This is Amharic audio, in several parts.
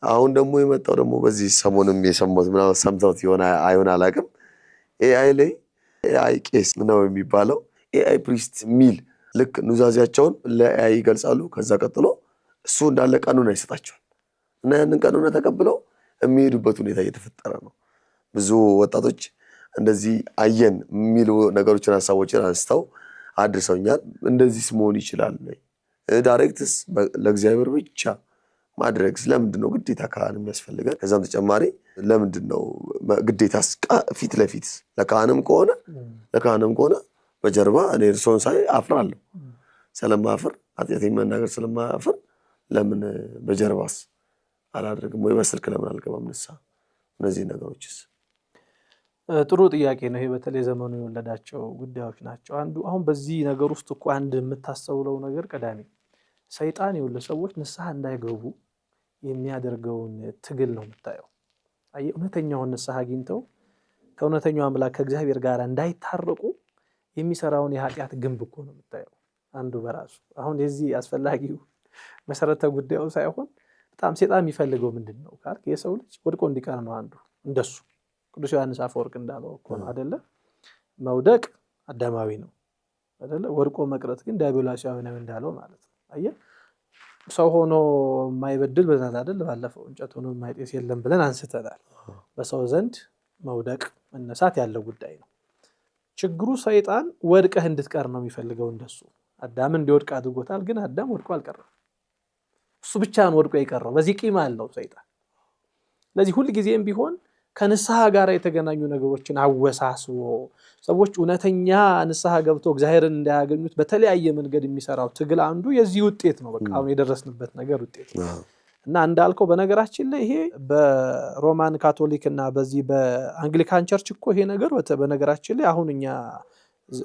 አሁን ደግሞ የመጣው ደግሞ በዚህ ሰሞንም የሰማሁት ምናምን ሰምተውት የሆነ አይሆን አላውቅም። AI ላይ AI ቄስ ነው የሚባለው፣ AI priest የሚል ልክ ኑዛዜያቸውን ለ AI ይገልጻሉ። ከዛ ቀጥሎ እሱ እንዳለ ቀኖና ይሰጣቸዋል እና ያንን ቀኖና ተቀብለው የሚሄዱበት ሁኔታ እየተፈጠረ ነው። ብዙ ወጣቶች እንደዚህ አየን የሚሉ ነገሮችን ሀሳቦችን አንስተው አድርሰውኛል። እንደዚህስ መሆን ይችላል? Direct ስ ለእግዚአብሔር ብቻ ማድረግ ለምንድን ነው ግዴታ ካህን የሚያስፈልገን? ከዛም ተጨማሪ ለምንድን ነው ግዴታ ፊት ለፊት ለካህንም ከሆነ በጀርባ እኔ እርስዎን ሳይ አፍራለሁ። ስለማፍር፣ ኃጢአቴን መናገር ስለማፍር ለምን በጀርባስ አላደርግም ወይ በስልክ ለምን አልገባም ንስሐ? እነዚህ ነገሮችስ? ጥሩ ጥያቄ ነው። ይሄ በተለይ ዘመኑ የወለዳቸው ጉዳዮች ናቸው። አንዱ አሁን በዚህ ነገር ውስጥ እኮ አንድ የምታስተውለው ነገር ቀዳሚ ሰይጣን ይኸውልህ ሰዎች ንስሐ እንዳይገቡ የሚያደርገውን ትግል ነው የምታየው። አየህ፣ እውነተኛውን ንስሐ አግኝተው ከእውነተኛው አምላክ ከእግዚአብሔር ጋር እንዳይታረቁ የሚሰራውን የኃጢአት ግንብ እኮ ነው የምታየው። አንዱ በራሱ አሁን የዚህ አስፈላጊው መሰረተ ጉዳዩ ሳይሆን በጣም ሴጣን የሚፈልገው ምንድን ነው ካልክ የሰው ልጅ ወድቆ እንዲቀር ነው። አንዱ እንደሱ ቅዱስ ዮሐንስ አፈወርቅ እንዳለው እኮ ነው አደለ? መውደቅ አዳማዊ ነው አደለ? ወድቆ መቅረት ግን ዲያብሎሳዊ ነው እንዳለው ማለት ነው። አየህ፣ ሰው ሆኖ የማይበድል ብለናል አይደል? ባለፈው እንጨት ሆኖ የማይጤስ የለም ብለን አንስተናል። በሰው ዘንድ መውደቅ መነሳት ያለው ጉዳይ ነው። ችግሩ ሰይጣን ወድቀህ እንድትቀር ነው የሚፈልገው። እንደሱ አዳም እንዲወድቅ አድርጎታል። ግን አዳም ወድቆ አልቀረም። እሱ ብቻ ነው ወድቆ የቀረው። በዚህ ቂም አለው ሰይጣን። ለዚህ ሁልጊዜም ቢሆን ከንስሐ ጋር የተገናኙ ነገሮችን አወሳስቦ ሰዎች እውነተኛ ንስሐ ገብቶ እግዚአብሔርን እንዳያገኙት በተለያየ መንገድ የሚሰራው ትግል አንዱ የዚህ ውጤት ነው። በቃ አሁን የደረስንበት ነገር ውጤት ነው። እና እንዳልከው በነገራችን ላይ ይሄ በሮማን ካቶሊክ እና በዚህ በ Anglican Church እኮ ይሄ ነገር በነገራችን ላይ አሁን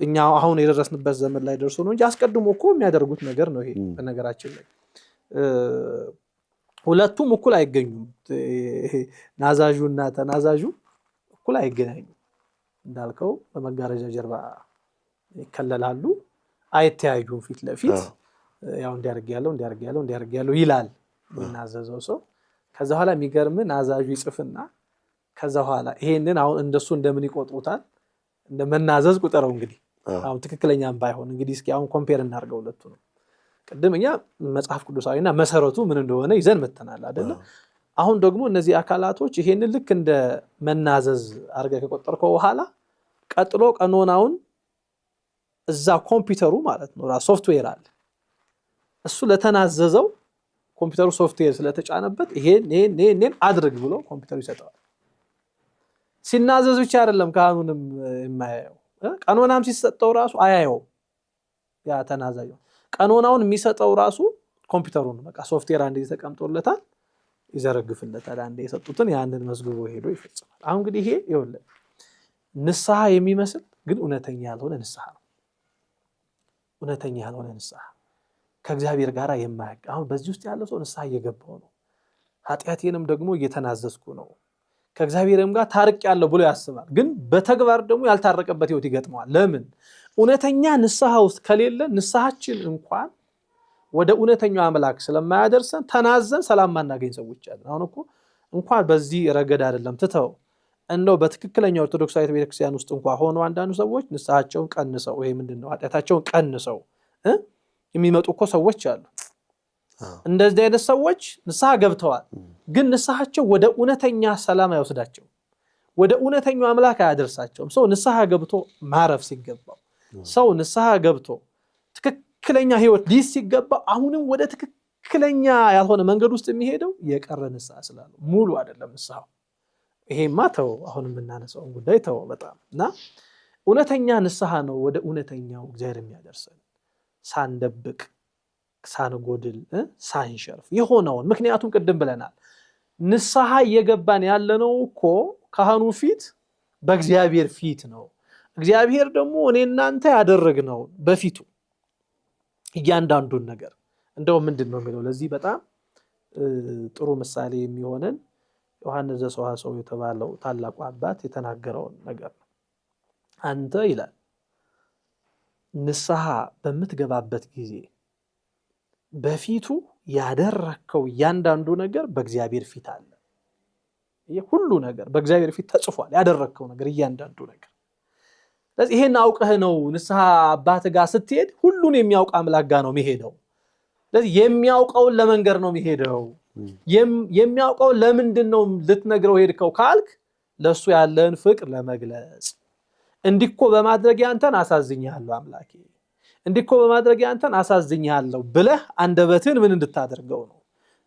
እኛ አሁን የደረስንበት ዘመን ላይ ደርሶ ነው እንጂ አስቀድሞ እኮ የሚያደርጉት ነገር ነው ይሄ። በነገራችን ላይ ሁለቱም እኩል አይገኙም። ናዛዡ እና ተናዛዡ እኩል አይገናኙም። እንዳልከው በመጋረጃ ጀርባ ይከለላሉ፣ አይተያዩም ፊት ለፊት። ያው እንዲያርግ ያለው እንዲያርግ ያለው እንዲያርግ ያለው ይላል የሚናዘዘው ሰው። ከዛ በኋላ የሚገርም ናዛዡ ይጽፍና ከዛ በኋላ ይሄንን አሁን እንደሱ እንደምን ይቆጥሩታል? እንደ መናዘዝ ቁጠረው እንግዲህ፣ አሁን ትክክለኛም ባይሆን እንግዲህ እስኪ አሁን compare እናድርገው ሁለቱ ነው። ቅድም እኛ መጽሐፍ ቅዱሳዊና መሰረቱ ምን እንደሆነ ይዘን መተናል አይደለ? አሁን ደግሞ እነዚህ አካላቶች ይሄንን ልክ እንደ መናዘዝ አድርገህ ከቆጠርከው በኋላ ቀጥሎ ቀኖናውን እዛ ኮምፒውተሩ ማለት ነው ራሱ ሶፍትዌር አለ። እሱ ለተናዘዘው ኮምፒውተሩ ሶፍትዌር ስለተጫነበት ይሄን ይሄን ይሄን አድርግ ብሎ ኮምፒውተሩ ይሰጠዋል። ሲናዘዝ ብቻ አይደለም ካህኑንም የማያየው፣ ቀኖናም ሲሰጠው ራሱ አያየውም። ያ ተናዛዡ ቀኖናውን የሚሰጠው ራሱ ኮምፒውተሩ ነው። በቃ ሶፍትዌር አንዴ ተቀምጦለታል፣ ይዘረግፍለታል። አንዴ የሰጡትን ያንን መዝግቦ ሄዶ ይፈጽማል። አሁን እንግዲህ ይሄ ይኸውልህ ንስሐ የሚመስል ግን እውነተኛ ያልሆነ ንስሐ ነው። እውነተኛ ያልሆነ ንስሐ ከእግዚአብሔር ጋር የማያቅ አሁን በዚህ ውስጥ ያለ ሰው ንስሐ እየገባው ነው፣ ኃጢአቴንም ደግሞ እየተናዘዝኩ ነው፣ ከእግዚአብሔርም ጋር ታርቄያለሁ ብሎ ያስባል። ግን በተግባር ደግሞ ያልታረቀበት ህይወት ይገጥመዋል። ለምን? እውነተኛ ንስሐ ውስጥ ከሌለ ንስሐችን እንኳን ወደ እውነተኛው አምላክ ስለማያደርሰን ተናዘን ሰላም ማናገኝ ሰዎች አለን። አሁን እኮ እንኳን በዚህ ረገድ አይደለም ትተው እንደው በትክክለኛ ኦርቶዶክሳዊት ቤተክርስቲያን ውስጥ እንኳ ሆነው አንዳንዱ ሰዎች ንስሐቸውን ቀንሰው፣ ይሄ ምንድን ነው፣ ኃጢአታቸውን ቀንሰው የሚመጡ እኮ ሰዎች አሉ። እንደዚህ አይነት ሰዎች ንስሐ ገብተዋል፣ ግን ንስሐቸው ወደ እውነተኛ ሰላም አይወስዳቸውም፣ ወደ እውነተኛው አምላክ አያደርሳቸውም። ሰው ንስሐ ገብቶ ማረፍ ሲገባው፣ ሰው ንስሐ ገብቶ ትክክለኛ ህይወት ሊይዝ ሲገባው አሁንም ወደ ትክክለኛ ያልሆነ መንገድ ውስጥ የሚሄደው የቀረ ንስሐ ስላለው ሙሉ አይደለም ንስሐው። ይሄማ ተው፣ አሁን የምናነሳውን ጉዳይ ተው በጣም። እና እውነተኛ ንስሐ ነው ወደ እውነተኛው እግዚአብሔር የሚያደርሰን፣ ሳንደብቅ፣ ሳንጎድል፣ ሳንሸርፍ የሆነውን። ምክንያቱም ቅድም ብለናል፣ ንስሐ እየገባን ያለነው እኮ ካህኑ ፊት በእግዚአብሔር ፊት ነው። እግዚአብሔር ደግሞ እኔ እናንተ ያደረግነውን በፊቱ እያንዳንዱን ነገር እንደው ምንድን ነው የሚለው፣ ለዚህ በጣም ጥሩ ምሳሌ የሚሆነን ዮሐንስ ዘሰዋስው የተባለው ታላቁ አባት የተናገረውን ነገር ነው። አንተ ይላል ንስሐ በምትገባበት ጊዜ በፊቱ ያደረከው እያንዳንዱ ነገር በእግዚአብሔር ፊት አለ። ይሄ ሁሉ ነገር በእግዚአብሔር ፊት ተጽፏል። ያደረከው ነገር እያንዳንዱ ነገር። ስለዚህ ይሄን አውቀህ ነው ንስሐ አባት ጋር ስትሄድ ሁሉን የሚያውቅ አምላክ ጋር ነው የሚሄደው። ስለዚህ የሚያውቀውን ለመንገር ነው የሚሄደው። የሚያውቀውን ለምንድን ነው ልትነግረው ሄድከው ካልክ ለእሱ ያለህን ፍቅር ለመግለጽ። እንዲኮ በማድረግ አንተን አሳዝኜሃለሁ አምላኬ፣ እንዲኮ በማድረግ አንተን አሳዝኜሃለሁ ብለህ አንደበትህን ምን እንድታደርገው ነው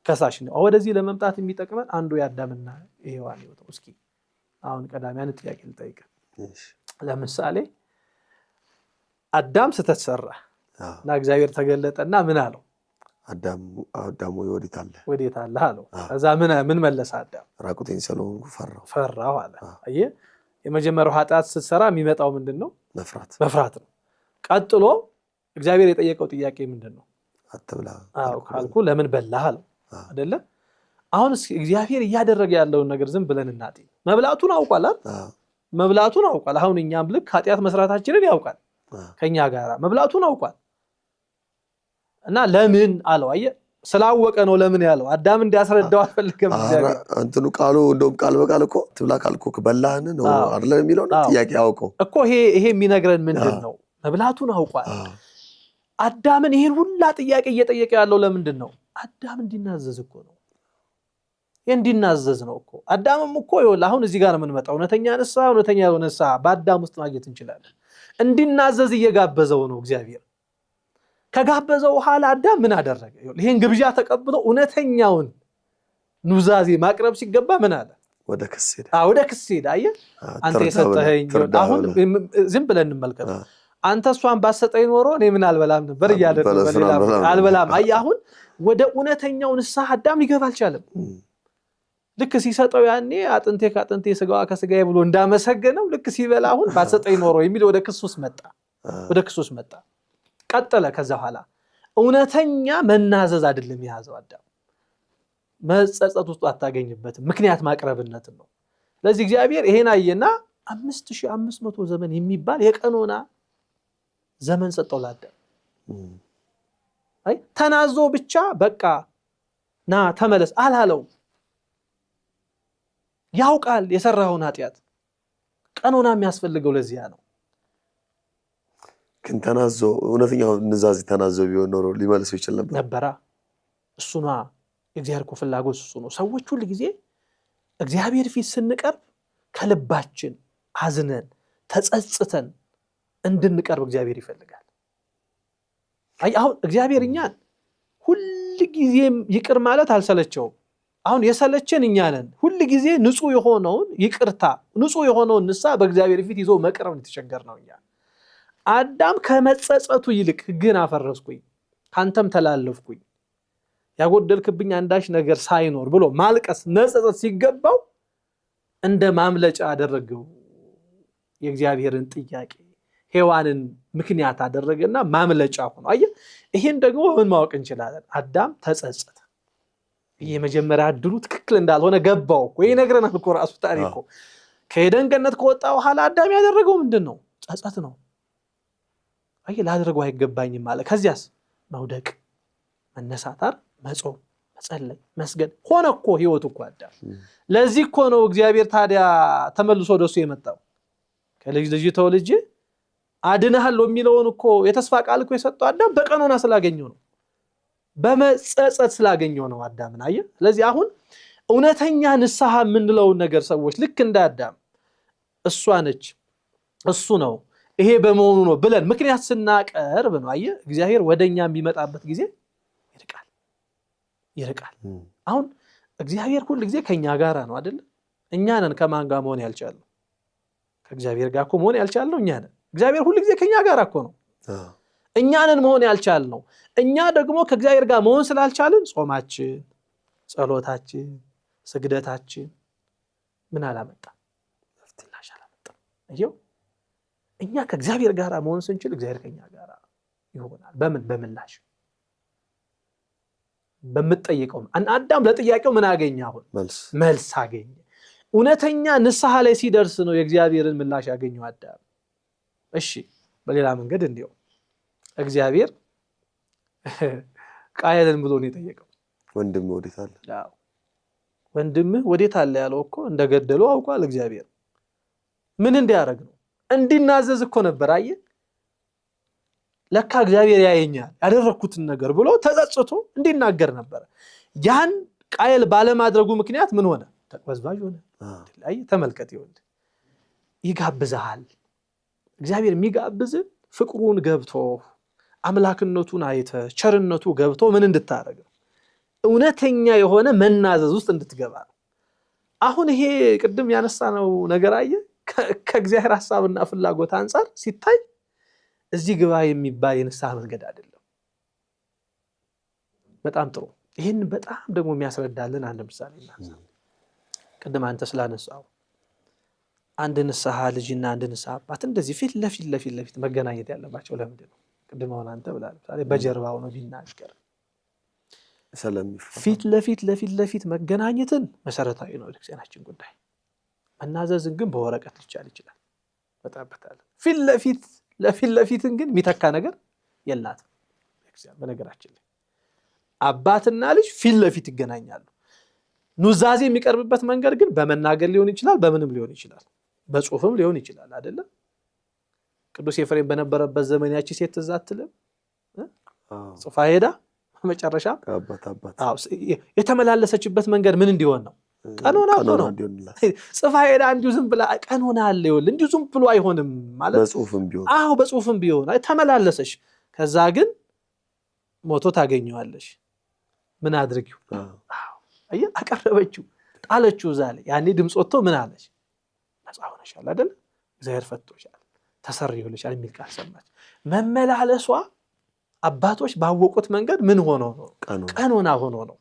ከሳሽ ነው። ወደዚህ ለመምጣት የሚጠቅመን አንዱ የአዳምና የሔዋን ሕይወት ነው። እስኪ አሁን ቀዳሚ አንድ ጥያቄ ልጠይቅህ። ለምሳሌ አዳም ስህተት ሰራ እና እግዚአብሔር ተገለጠና ምን አለው? አዳም ወይ ወዴት አለ? ወዴት አለ አለው። ከዛ ምን መለሰ አዳም? ራቁቴን ስለሆንኩ ፈራሁ ፈራሁ አለ። አየህ፣ የመጀመሪያው ኃጢአት ስትሰራ የሚመጣው ምንድን ነው? መፍራት መፍራት ነው። ቀጥሎ እግዚአብሔር የጠየቀው ጥያቄ ምንድን ነው? አትብላ ካልኩ ለምን በላህ አለው አይደለ? አሁን እግዚአብሔር እያደረገ ያለውን ነገር ዝም ብለን እናጤ። መብላቱን አውቋል አይደል? መብላቱን አውቋል። አሁን እኛም ልክ ኃጢአት መስራታችንን ያውቃል። ከኛ ጋር መብላቱን አውቋል። እና ለምን አለው። አየህ፣ ስላወቀ ነው ለምን ያለው። አዳም እንዲያስረዳው አልፈልግም እግዚአብሔር። እንትኑ ቃሉ እንደውም ቃል በቃል እኮ ትብላ ካልኩ በላህን ነው አይደለ የሚለው ጥያቄ አውቀው እኮ። ይሄ የሚነግረን ምንድን ነው? መብላቱን አውቋል። አዳምን ይሄን ሁላ ጥያቄ እየጠየቀ ያለው ለምንድን ነው? አዳም እንዲናዘዝ እኮ ነው። እንዲናዘዝ ነው እኮ። አዳምም እኮ ይኸውልህ፣ አሁን እዚህ ጋር ነው የምንመጣው። እውነተኛ ንስሐ፣ እውነተኛ ያልሆነ ንስሐ በአዳም ውስጥ ማግኘት እንችላለን። እንዲናዘዝ እየጋበዘው ነው እግዚአብሔር። ከጋበዘው በኋላ አዳም ምን አደረገ? ይሄን ግብዣ ተቀብሎ እውነተኛውን ኑዛዜ ማቅረብ ሲገባ ምን አለ? ወደ ክስ ሄደ። ወደ ክስ ሄደ። አየህ፣ አንተ የሰጠኸኝ። አሁን ዝም ብለን እንመልከት። አንተ እሷን ባሰጠኝ ኖሮ እኔ ምን አልበላም ነበር እያለ አልበላም። አየህ፣ አሁን ወደ እውነተኛው ንስሐ አዳም ሊገባ አልቻለም። ልክ ሲሰጠው ያኔ አጥንቴ ከአጥንቴ ስጋዋ ከስጋዬ ብሎ እንዳመሰገነው ልክ ሲበላ አሁን ባሰጠኝ ኖሮ የሚል ወደ ክስ ውስጥ መጣ። ወደ ክስ ውስጥ መጣ። ቀጠለ። ከዛ በኋላ እውነተኛ መናዘዝ አይደለም የያዘው አዳም። መጸጸት ውስጥ አታገኝበትም። ምክንያት ማቅረብነትን ነው። ስለዚህ እግዚአብሔር ይሄን አየና 5500 ዘመን የሚባል የቀኖና ዘመን ሰጠው ለአዳም። አይ ተናዞ ብቻ በቃ ና ተመለስ አላለው። ያውቃል የሰራውን ኃጢአት። ቀኖና የሚያስፈልገው ለዚያ ነው። ግን ተናዞ እውነተኛው ኑዛዜ ተናዞ ቢሆን ኖሮ ሊመልሰው ይችል ነበር ነበራ። እሱና የእግዚአብሔር እኮ ፍላጎት እሱ ነው። ሰዎች ሁል ጊዜ እግዚአብሔር ፊት ስንቀርብ ከልባችን አዝነን ተጸጽተን እንድንቀርብ እግዚአብሔር ይፈልጋል። አይ አሁን እግዚአብሔር እኛን ሁል ጊዜም ይቅር ማለት አልሰለቸውም። አሁን የሰለቸን እኛ ነን። ሁል ጊዜ ንጹህ የሆነውን ይቅርታ፣ ንጹህ የሆነውን ንስሐ በእግዚአብሔር ፊት ይዞ መቅረብ የተቸገርነው እኛ። አዳም ከመጸጸቱ ይልቅ ሕግህን አፈረስኩኝ፣ ካንተም ተላለፍኩኝ፣ ያጎደልክብኝ አንዳች ነገር ሳይኖር ብሎ ማልቀስ መጸጸት ሲገባው እንደ ማምለጫ አደረገው። የእግዚአብሔርን ጥያቄ ሔዋንን ምክንያት አደረገና ማምለጫ ሆኖ አየህ። ይሄን ደግሞ ምን ማወቅ እንችላለን? አዳም ተጸጸተ። የመጀመሪያ እድሉ ትክክል እንዳልሆነ ገባው እኮ። ይነግረናል እኮ ራሱ ታሪኩ። ከኤደን ገነት ከወጣ በኋላ አዳም ያደረገው ምንድን ነው? ጸጸት ነው። አየህ፣ ላደርገው አይገባኝም አለ። ከዚያስ መውደቅ፣ መነሳት፣ መጾም፣ መጸለይ፣ መስገድ ሆነ እኮ ህይወቱ እኮ አዳም። ለዚህ እኮ ነው እግዚአብሔር ታዲያ ተመልሶ ወደሱ የመጣው። ከልጅ ልጅ ተወልጄ አድንሃለሁ የሚለውን እኮ የተስፋ ቃል እኮ የሰጠው አዳም በቀኖና ስላገኘው ነው፣ በመጸጸት ስላገኘው ነው አዳምን። አየህ፣ ስለዚህ አሁን እውነተኛ ንስሐ የምንለውን ነገር ሰዎች ልክ እንደ አዳም እሷ ነች እሱ ነው ይሄ በመሆኑ ነው ብለን ምክንያት ስናቀርብ ነው። አየህ፣ እግዚአብሔር ወደኛ የሚመጣበት ጊዜ ይርቃል ይርቃል። አሁን እግዚአብሔር ሁል ጊዜ ከኛ ጋራ ነው አይደል? እኛ ነን ከማን ጋር መሆን ያልቻልነው? ከእግዚአብሔር ጋር እኮ መሆን ያልቻልነው እኛ ነን። እግዚአብሔር ሁል ጊዜ ከኛ ጋር እኮ ነው። እኛ ነን መሆን ያልቻልነው። እኛ ደግሞ ከእግዚአብሔር ጋር መሆን ስላልቻልን ጾማችን፣ ጸሎታችን፣ ስግደታችን ምን አላመጣም? ምላሽ አላመጣም። አየው፣ እኛ ከእግዚአብሔር ጋር መሆን ስንችል እግዚአብሔር ከኛ ጋር ይሆናል። በምን? በምላሽ በምትጠይቀው። አዳም ለጥያቄው ምን አገኘ? አሁን መልስ አገኘ። እውነተኛ ንስሐ ላይ ሲደርስ ነው የእግዚአብሔርን ምላሽ ያገኘው አዳም። እሺ፣ በሌላ መንገድ እንዲያው እግዚአብሔር ቃየልን ብሎ ነው የጠየቀው። ወንድምህ ወዴት አለ? ወንድምህ ወዴት አለ ያለው እኮ እንደገደለው አውቋል እግዚአብሔር። ምን እንዲያደርግ ነው? እንዲናዘዝ እኮ ነበር። አየህ፣ ለካ እግዚአብሔር ያየኛል ያደረግኩትን ነገር ብሎ ተጸጽቶ እንዲናገር ነበረ። ያን ቃየል ባለማድረጉ ምክንያት ምን ሆነ? ተቅበዝባዥ ሆነ። አየህ፣ ተመልከት፣ ይኸውልህ ይጋብዝሃል። እግዚአብሔር የሚጋብዝ ፍቅሩን ገብቶ አምላክነቱን አይተ ቸርነቱ ገብቶ ምን እንድታደርግ ነው? እውነተኛ የሆነ መናዘዝ ውስጥ እንድትገባ ነው። አሁን ይሄ ቅድም ያነሳነው ነገር አየህ፣ ከእግዚአብሔር ሀሳብና ፍላጎት አንጻር ሲታይ እዚህ ግባ የሚባል የንስሐ መንገድ አይደለም። በጣም ጥሩ። ይህን በጣም ደግሞ የሚያስረዳልን አንድ ምሳሌ እናንሳ። ቅድም አንተ ስላነሳው አንድ ንስሐ ልጅና አንድ ንስሐ አባት እንደዚህ ፊት ለፊት ለፊት ለፊት መገናኘት ያለባቸው ለምንድን ነው? ቅድም አሁን አንተ ብለሃል። ለምሳሌ በጀርባው ነው ቢናገር ፊት ለፊት ለፊት ለፊት መገናኘትን መሰረታዊ ነው የቤተክርስቲያናችን ጉዳይ። መናዘዝን ግን በወረቀት ሊቻል ይችላል። በጣበታል ፊት ለፊት ለፊት ለፊትን ግን የሚተካ ነገር የላትም። በነገራችን ላይ አባትና ልጅ ፊት ለፊት ይገናኛሉ። ኑዛዜ የሚቀርብበት መንገድ ግን በመናገር ሊሆን ይችላል፣ በምንም ሊሆን ይችላል፣ በጽሁፍም ሊሆን ይችላል። አይደለም ቅዱስ ኤፍሬም በነበረበት ዘመን ያቺ ሴት ትዝ አትልም? ጽፋ ሄዳ መጨረሻ የተመላለሰችበት መንገድ ምን እንዲሆን ነው? ቀኖና እኮ ነው። ጽፋ ሄዳ እንዲሁ ዝም ብላ ቀኖና አለ ይኸውልህ፣ እንዲሁ ዝም ብሎ አይሆንም ማለት በጽሁፍም ቢሆን አዎ፣ በጽሁፍም ቢሆን ተመላለሰች። ከዛ ግን ሞቶ ታገኘዋለሽ። ምን አድርጊው? አየህ፣ አቀረበችው፣ ጣለችው እዛ ላይ። ያኔ ድምፅ ወጥቶ ምን አለች? ነፃ ሆነሻል አይደለ? እግዚአብሔር ፈቶሻል፣ ተሰርዮልሻል የሚል ቃል ሰማች። መመላለሷ አባቶች ባወቁት መንገድ ምን ሆኖ ነው? ቀኖና ሆኖ ነው።